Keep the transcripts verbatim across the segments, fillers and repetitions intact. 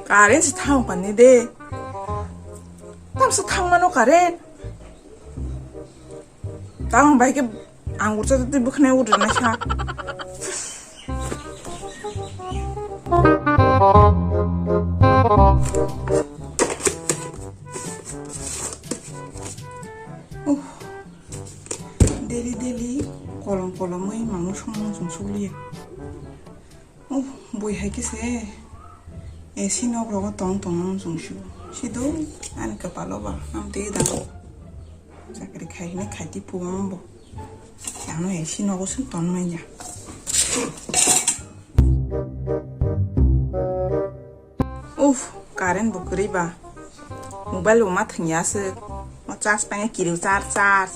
Current se thang kani de. Tam se thang mano current. Tang bai ke ang ursa tei bwkhnai urna sa. Daily daily kolom kolomwi mangno songmung chwng sukliya. Oh, bui hai khe se A C nok rogo tong tong ang chwng su. Sido ani kapalo ba am te da. Chakri khai ne khai ti pu ang bo. Ano A C nogo sung ton manya. Uff, current bo kwrwi ba. Mobile bo ma thwngya aswk. O charge paina kiriw charge charge.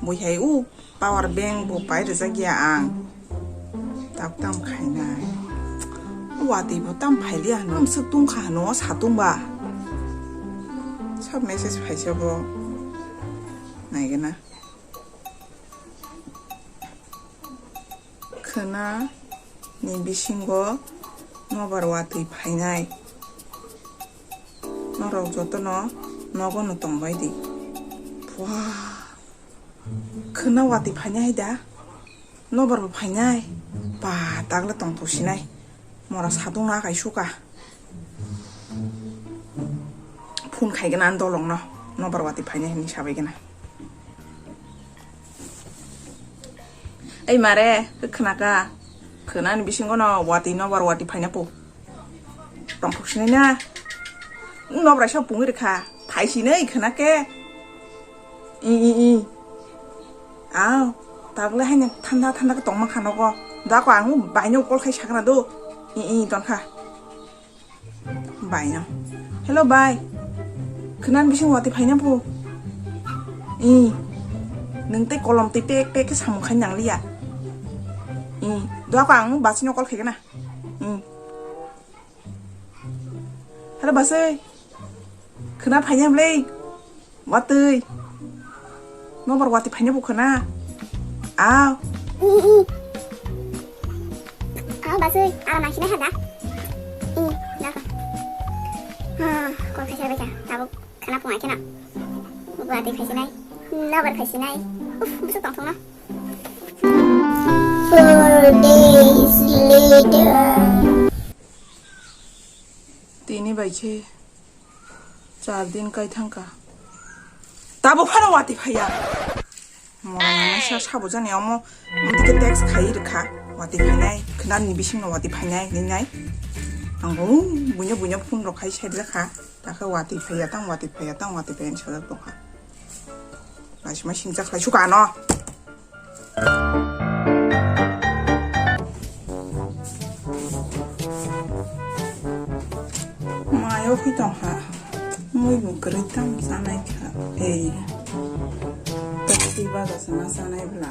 Bui hai u power bank bo pai rwjak ya ang. Tak tam khainai. Watwi bo tam phailiya hano. Amswk tungkha hano o satung ba. Sab message phaisa bo. Naigena. Khwna ni bisingo nobar watwi phainai. Norok jotono nogo no tongbai di. Pua. Khwna watwi phainai hai da. Nobar bo phainai. Pa, takle tongthok sinai. Mora sadung na kai suka. Phone khai gana dolong no. Nobar watwi phainai hinwi sabai gana. Ei mare, khwna ka? Khwna ni bisingo no watwi nobar watwi phaina po. Tongthok sinai na. Nobar sa pungwi rikha. Phai sinai khwna ke. I, i, i. Aw, takle haino thanda thanda khe tongma kha nogo. Da ko ang baino call khai sakna do. I, i, ton kha. Baino. Hello bai. Khwna ni bising watwi phaina phu. I. Nwng tei kolom twi pek pek khe samung khai nang liya. I. Da ko ang basino call khai gana. I. Hello basai. Khwna phaina bwlai. Watwi. Nobar watwi phaina bo khwna. Aw. I, i. Aw, baswi, aram nang sinai ha da? I, naka. Ha, kol khaisa bai kha. Tabuk khwna phungai kheno. Watwi phaisinai. Nobar phaisinai. Uf, busuk tong thung no. Four days later. Tini bai khe char din kai thangkha. Tabo phano watwi phaiya. Mona nana sa sabo jani omo. Amtike text khai rikha. Watwi phainai. Khwna ni bising no watwi phainai. Ninai. Ang bo buino buino phone rok khai side jakha. Takhe watwi phaiya tang watwi phaiya tang watwi phaiya sajak tongkha. Laisima singjak khlai suka ano. Mayo khe tongkha. Mui bo kwrwi tamo chanai kha. Ei. Tokti baga sana chanai bla.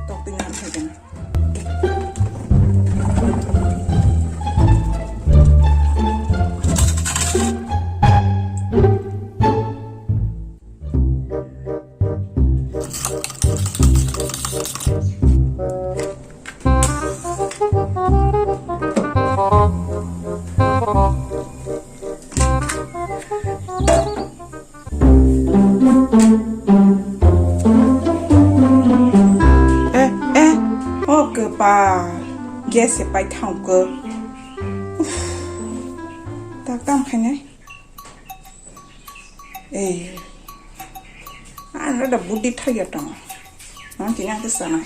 Tokti nang khaikhe. Eh, eh, o kwpal, gas se pai thang khe. Uff, tak tam khainai. Ei, ano da budi thaya tong. Ang tini ang sana.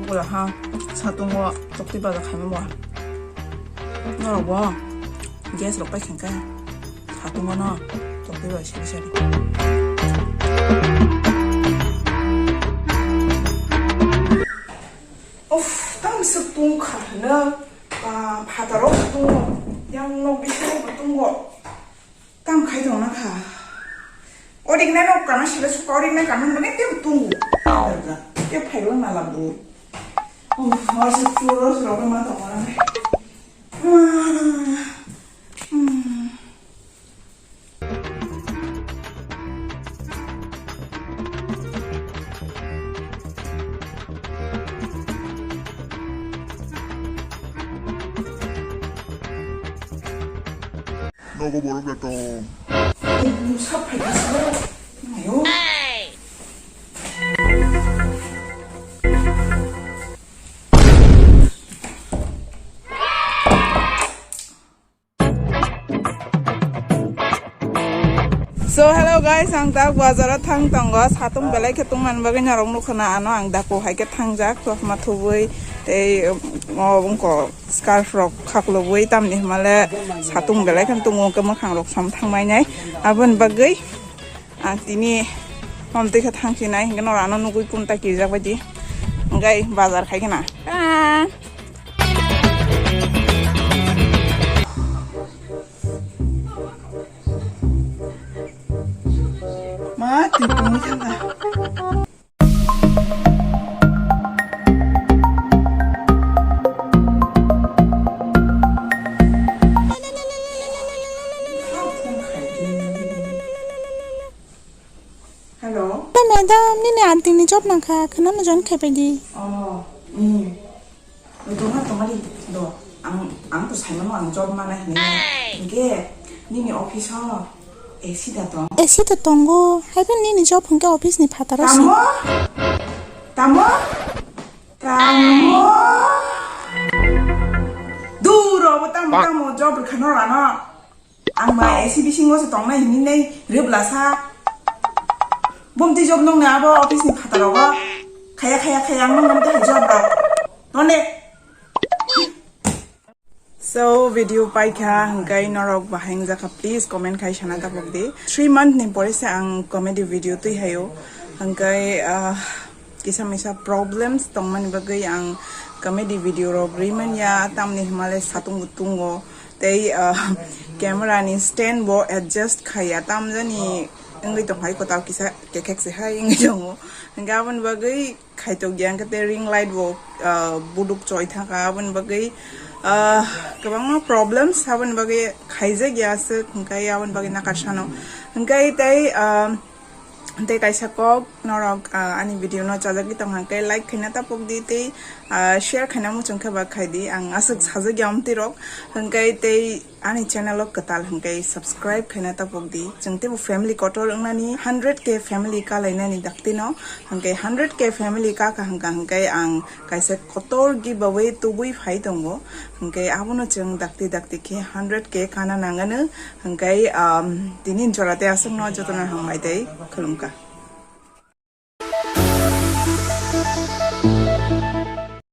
Bula ha, satungo chokti baja khaima bo. Norok bo gas rok pai khangkhe satungo no chokti bai sari sari. Uff, tang se tung kha hwno, ba, phataro tung, yang nok bisingo bo tungo. Tam khai tong na kha. Odik na nok kana sila suka odik na kana mane tem tung. Te phai lo na la bu. Oh, ma se tu ro ro ma tong na. Ma. Hmm. Nogo borok da tong. Ai, nung sap phai ka silo. Ayo. So hello guys, ang dak bazaro thang tongo, satung belai khe tongmani bagwi norok nukha na ano ang daku hai khe thangjak, chosma thubui tei, um, o wngkok scarf rok khaklubui, tamni hwnmale satung belai khe tongo, hwnkhe mwkhang rok sam thangmai nai, aboni bagwi ang tini hom twi khe thangsinai, hwnkhe norok ano nugui kunta kirijak baidi, hwnkhe bazar khai khna. Ma, twi tongwi thangkha. Hello. Hey, madam, nini aunty ni job nangkha, khwnano join khai baidi. Oh, hmm. Tongo, tongo di, do. Ang, ang to saimano ang job mana hinwi. Hey! Hingke, nini office o A C da tong? A C to tongo. Haiphano nini job hingke office ni phataro se. Tamo? Tamo? Tamo? Duro, bo tamo, tamo, job rwkha norano. Ang ba A C bisingo se tongnai hinwi nei rwblasa. Bumtwi job nung ni abo office ni phataro go. Khaya, khaya, khaya, ang nung nung tei job rok. Nonde. So, video paikha, hingkai norok bahai wngjakha, please comment khai sana tapok di. Three month ni pore se ang comedy video twi hayo. Hingkai, ah, kisa misa problems tongmani bagwi ang comedy video rok rwi manya, tamni hwnmale satung bo tungo. Tei, ah, camera ni stand bo adjust khaiya, tamjani wngwi tong hai, kwtal kisa kekhek se hai wngwi tongo. Hingke aboni bagwi khaitok ya, hingke tei ring light bo, ah, buduk choi thangkha, aboni bagwi, ah, kwbangma problems, aboni bagwi khaijak ya aswk, hingke aboni bagwi nakar sano. Hingke tei, ah, tei kaisa kok norok, ah, ani video no chajagwi tong hingke like khaina tapok di tei, ah, share khaina muchung khe ba khai di. Ang aswk sajak ya amtwi rok, hingke tei ani channel o kwtal hingke subscribe khaina tapok di. Chwng teibo family kotor wngnani, hundred K family kalainani daktino, hingke hundred K family kaka hingka hingke ang kaisa kotor giveaway tubui phai tongo, hingke abono chwng dakti dakti khe hundred K kana nangano, hingke, um, tini jora tei aswkno jotono hambai tei khulumkha.